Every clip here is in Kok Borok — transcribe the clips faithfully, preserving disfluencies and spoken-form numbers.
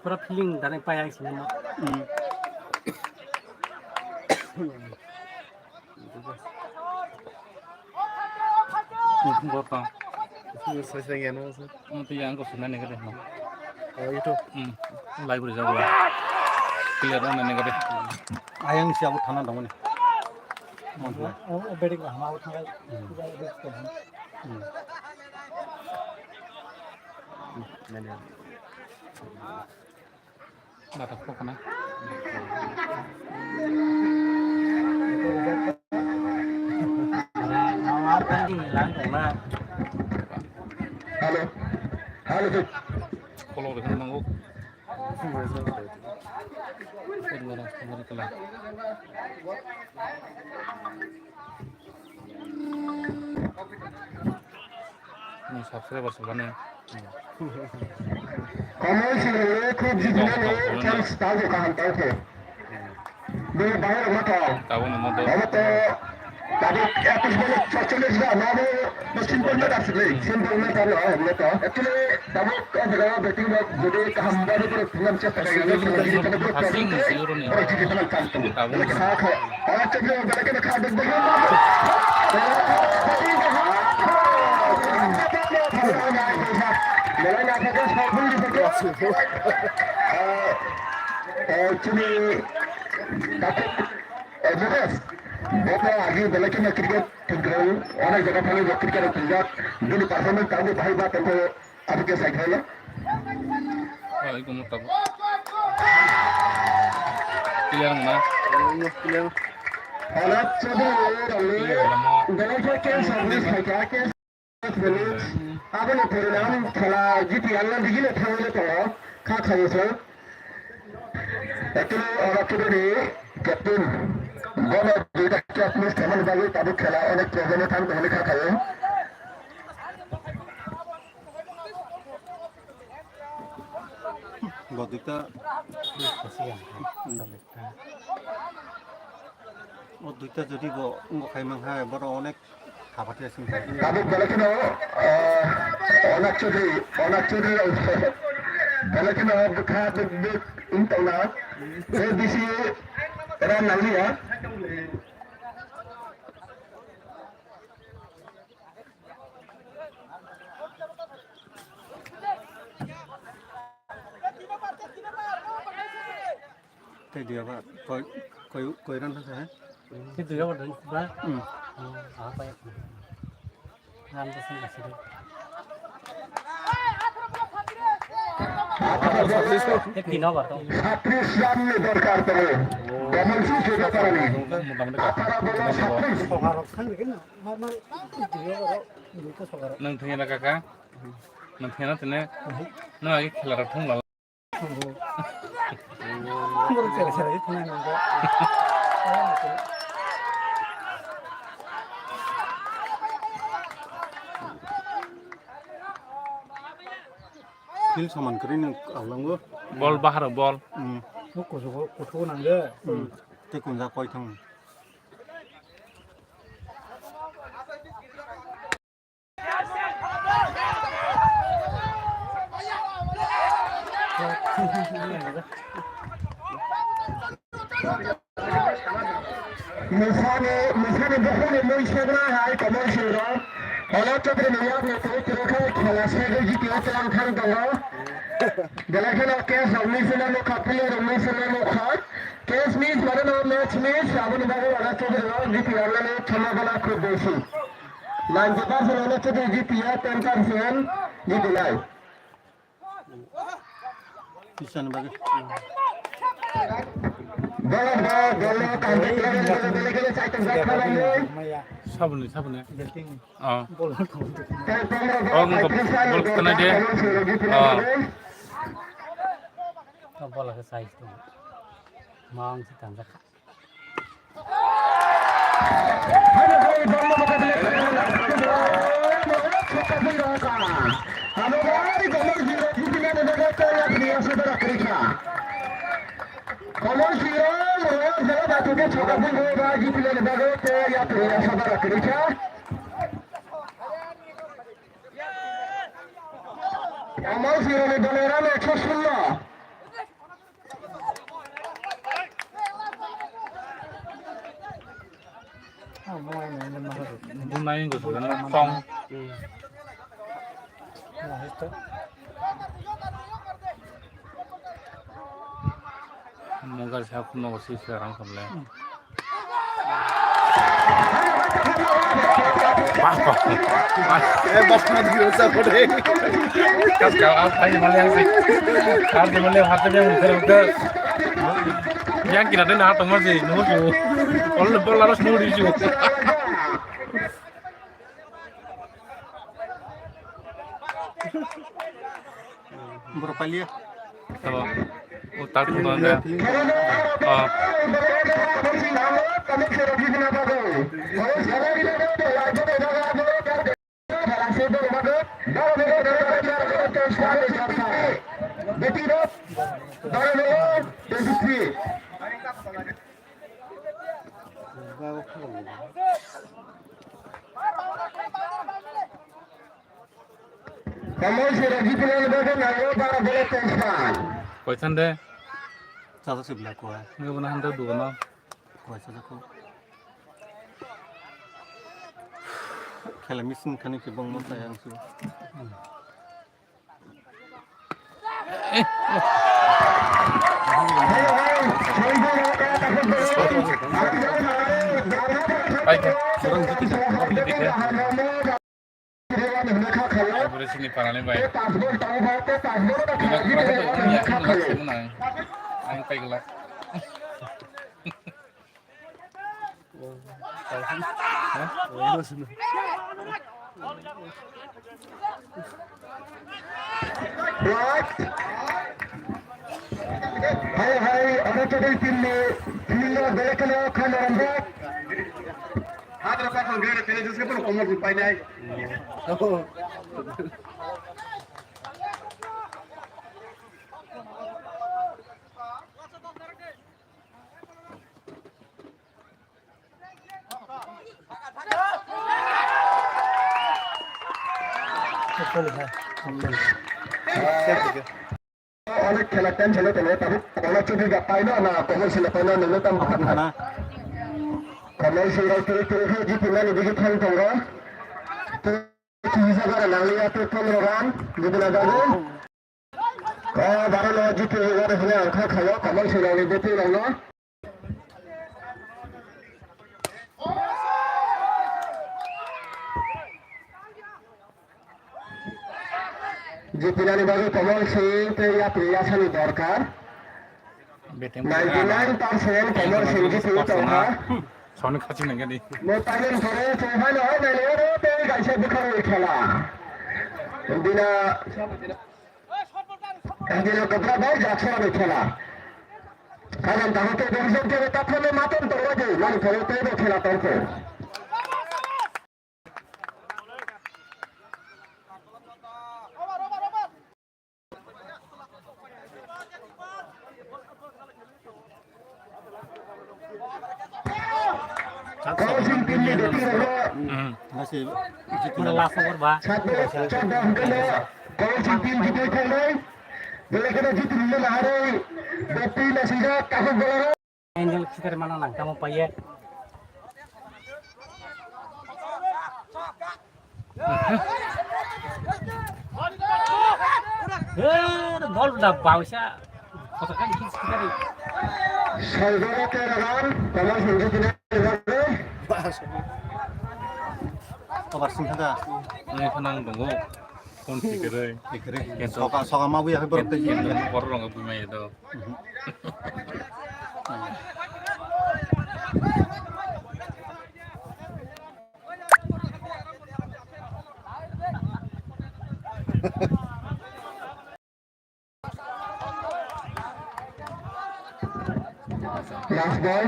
Pura feeling dane pai ang sinima. Hmm. Gotong. Sini selesai ya, no? Hmm, tu yang ko sini negatif, no? Oh, itu. Hmm. Live result lah. Clear, no, negatif. Ayang siapa thana dong ni? Oh, oh, bedik lah, mau thang. Hmm. Hmm. Natok pokona. Hello. Hello, sir. Kolok rwkhe nanggo. Kolok rwkhe nanggo. Ni subscriber sokani. Comment sini khub jibinani chance tago kaham tago. Bini bahai rok no tong. Tago no modo. Obo to tabuk ekus bole chorchollis ga nabo no simple matter sini. Simple matter no, no to. Actually, tabuk o jaga o betting rok jodi kaham bari bari program chesta kailaini sini jodi tabuk program tei oro jodi tabuk chance tago. Tabuk. Lekha kha. Ora chakri o belai kheno kha duk duk. Eh, chini Datuk, eh, Mukesh, bo to agi belai kheno cricket thwngkwrwi, onek jaga thangwi bo cricket rok thwngjak, bini performance tabuk bahai ba tongkho. Abo khe sai khailo. Ai, kumo tabuk. Clear wngna. Hala Chaudhary rokni belai khe cash of this phaikha, cash of this. Aboni porinan khela G P R no digino thangwi tongo, kha khayo se. Actually, oro Chaudhary captain, bono duita catch miss khaimani bagwi tabuk khela onek problem o thang tongmani kha khayo. Bo duita. O duita jodi bo wngkha khai mang hai, borok onek habati asing khai. Tabuk belai kheno, ah, Onak Chaudhary, Onak Chaudhary rok belai kheno bwkha duk duk wng tongna. A B C run nanglia. Tei dia ba koi, koi, koi run thangkha, he? Tei dia ba dun ba? Hmm. Oh, ah, koi. Ram to sing kasih. Tei pino ba to. Sapris ram ni dorkar to. Double six jodi parani. Atharo bolo sapris. Nang thengya na kaka? Nang thengya na tene? Nang agi khela rok thung lala. Field saman kwrwi nang alango. Bol bahar bol. Hmm. Nuk kusugo, kusugo nangde. Hmm. Tei kunja koi thang. Musani, musani bukhukni mui sebra hai Komol Singh rok. Olo Chokri ni yakni twi kwrwkhe khela segwi G P O twlang thang tongo. Belai kheno catch rok miss wngma nukha, player rok miss wngma nukha. Catch miss mane no match miss, aboni bagwi Olo Chokri rok G P O nani sambhabona khub besi. Ninety percent Olo Chokri G P O, ten percent G P nai. Pisan bagwi. Bola ba, bola contact level, level, level, side to back khalang ni. Sabuni, sabuni. Batting. Oh. Bola contact. Oh, nungkha bol khanai de. Oh. Bola khe size to. Mang si tanjak. Komol Singh, Royal Zela Bathurke chhoka phungo ba G P L ni bagwi tei yapri ya sabara kwrwi kha. Komol Singh ni dole rano ekso shunno. Tong. Mogar sa kuno si se rang samle. Bah, bah. Eh, bah, bah, bah, bah. Kas ka, ah, tadi mali yang si. Tadi mali yang hati yang muter muter. Yang kira deh nah, tong masih nunggu. Kalau lepas laras nunggu di situ. Borok pailiya. Tamo. O tak tu tong da. Ah. Kamal sirok jitinani bagwi nango bara bole tension. Koithan de? Chajak se belai koi. Ngi bana handa dugo no. Koi chajak ko. Khela missing khani ke bong mo sayang su. Pai ke, orang gitu, orang gitu ya. Ai, bro, sini parani bai. Ini kurang satu, ini ya, ini langsung menang. Ang pai gelak. Hah? Hai, hai, orang tu dari sini, sini lo, balik ke lo, kan orang buat. Hadra pa khang gare tene jiske kono komor jin painai. Onek khela tension o tongo, tabuk kono chubui ga paino na, kono sila paino, nini tam bwkha na. Kono sila tiri tiri khe jitinani bigi thang tongo. Tiri jaga nang liya tu pondro run, jibina jago. Ko baro no jiti jaga hina ang kha khayo, kono sila ni beti rang no. Jitinani bagwi Komol Singh tei yapri yasani dorkar. Betting ninety nine percent Komol Singh jiti tongkha. Soni khaching nang gani. Mo pagen thore chongphai no hai nai le oro tei kaisa bwkhak ni khela. Bina Angelo Kabra bai Jaksora bai khela. Kajan taho tei Belgium tei Taphane maton tongwadi mani thore tei bo khela tongkho. Coaching team ni beti rok. Hmm. Nasi, mana last over ba? Satu, coba hukam coaching team kita khandai. Boleh kita jitu dulu lah hari. Beti nasi dah takut bola. Angel khikar mana nang tamo paye. Eh, gol da bausa. Kotokan khikar. Salvador Terran, Thomas Henry Pineda. Tobar sing kha da. Ini khanang dongo. Phone tikere. Tikere. Soka, soka ma buya borok tei. Borok rong bui mai do. Last ball.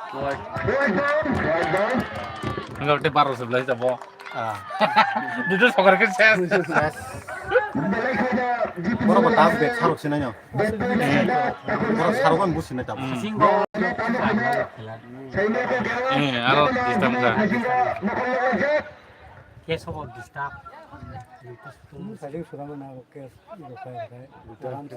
Wide ball, wide ball. Enggak, udah baru sebelah itu, Bo. Ah. Duduk soccer ke ses. Belai khaida jitu. Borok bo tabuk de sarok sinai no. Borok sarok an businai tabuk. Hmm. Eh, aro disturb ka. Case of disturb. Saling surama na case. Aram se.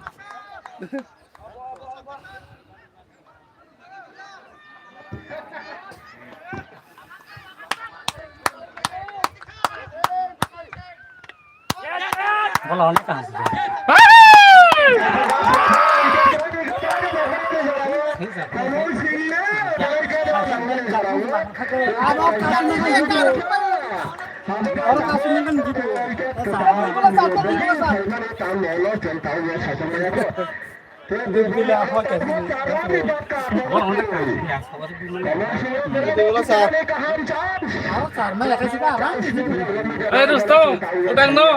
Bola hone kahan se? Eh, Rustom, ngedang no,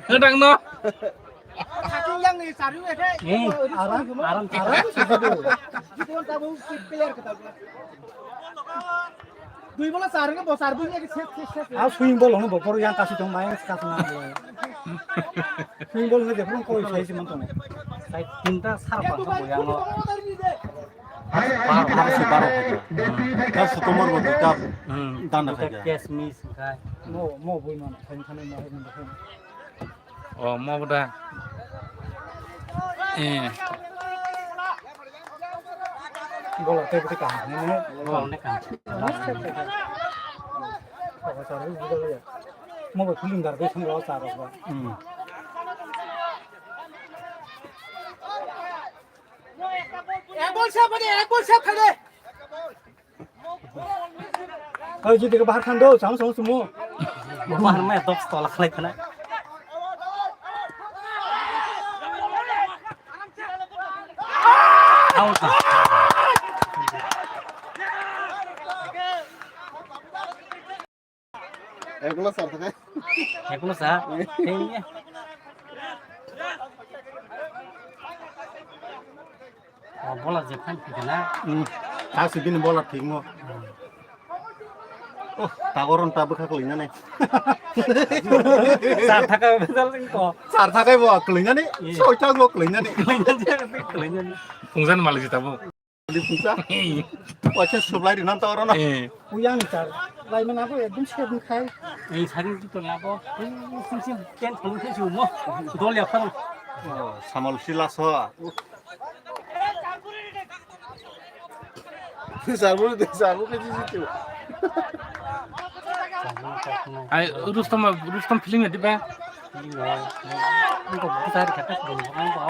ngedang no. Yang ni sari we the. Eh, aram, aram, aram. Jidon tabu player kata. Dui bola sari ke bosar dui ke set set set. Ah, swing ball hono bopor yang kasi tong mai kasi na. Swing ball hono jepun koi sai si mantong. Sai tinta sar pa ko yang lo. Baro, baro se baro khaja. Ka sukomor bo duita dana khaja. Catch miss khai. Mo, mo bui man, khain khanai mo hai man. O, mo bo da. Eh. Bola te bwtwi kaham hwnwi. Bola ne kaham. Bola sar hwnwi bujo ya. Mo bo film dar bai thang ro sar ro. Hmm. Ek bol sap, ek bol sap khai de. Kau jadi ke bahar khando, sama sama semua. Bahar mah dok sekolah lagi kena. Out. Eklo sar thakai. Eklo sar? Tei. Oh, bola je phan phikana. Hmm. Ta si bini bola thik mo. Oh, ta goron ta bwkha kwlwinani. Sar thakai bedal ko. Sar thakai bo kwlwinani. Iya. Soi ta bo kwlwinani. Kwlwinani, kwlwinani. Pungsan malik jita bo. Di pungsa. Wacha sublai rinam ta orono. Eh. Uyang ni sar. Lai mana ko ekdom sep ni khai. Ei sari tu to labo. Sing sing ten thong ke sumo. Dol ya phang. Oh, samal sila so. Sarbo de sarbo ke jiji tu. Ai, Rustom, Rustom film ya diba? Ini ko besar kata dong.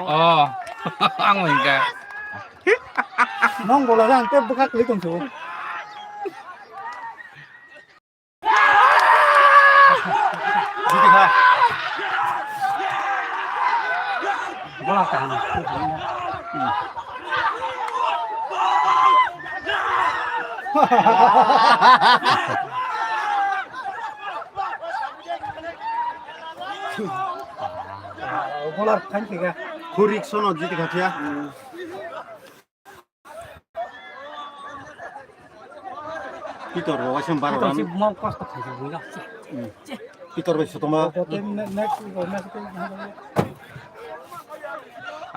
Oh, ang enggak. Nong bola jang te bwkha klik tong su. Jiti kha. Bola kaham. Bola thank you. Khurik sono jiti kha thia. Pitor bo waisa baro. Pitor si mo kosto khai buino. Hmm. Pitor bai sotoma. Next, next.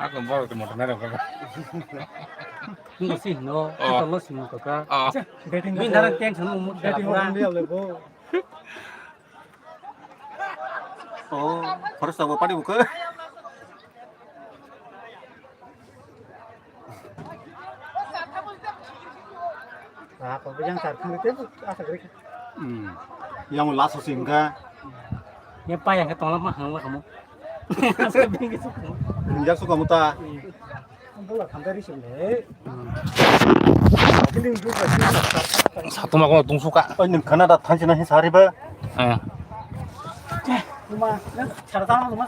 Ako baro te motor nero ka. Ngo si no, oh. Pitor lo si mo ka. Oh. Betting. Min dara tension mo. Betting mo dia le bo. Oh, first abo padi buka. Ah, kok yang sar khang te asa gari. Hmm. Yang last sing ka. Yang pa yang ke tolak mah hang lah kamu. Asa bingi sih. Yang suka muta. Bola khamtari sile. Satuma kono tungsuka. Oi, nwng khana da thanchi na hi sari ba. Eh. Kuma, nang chara tang ma.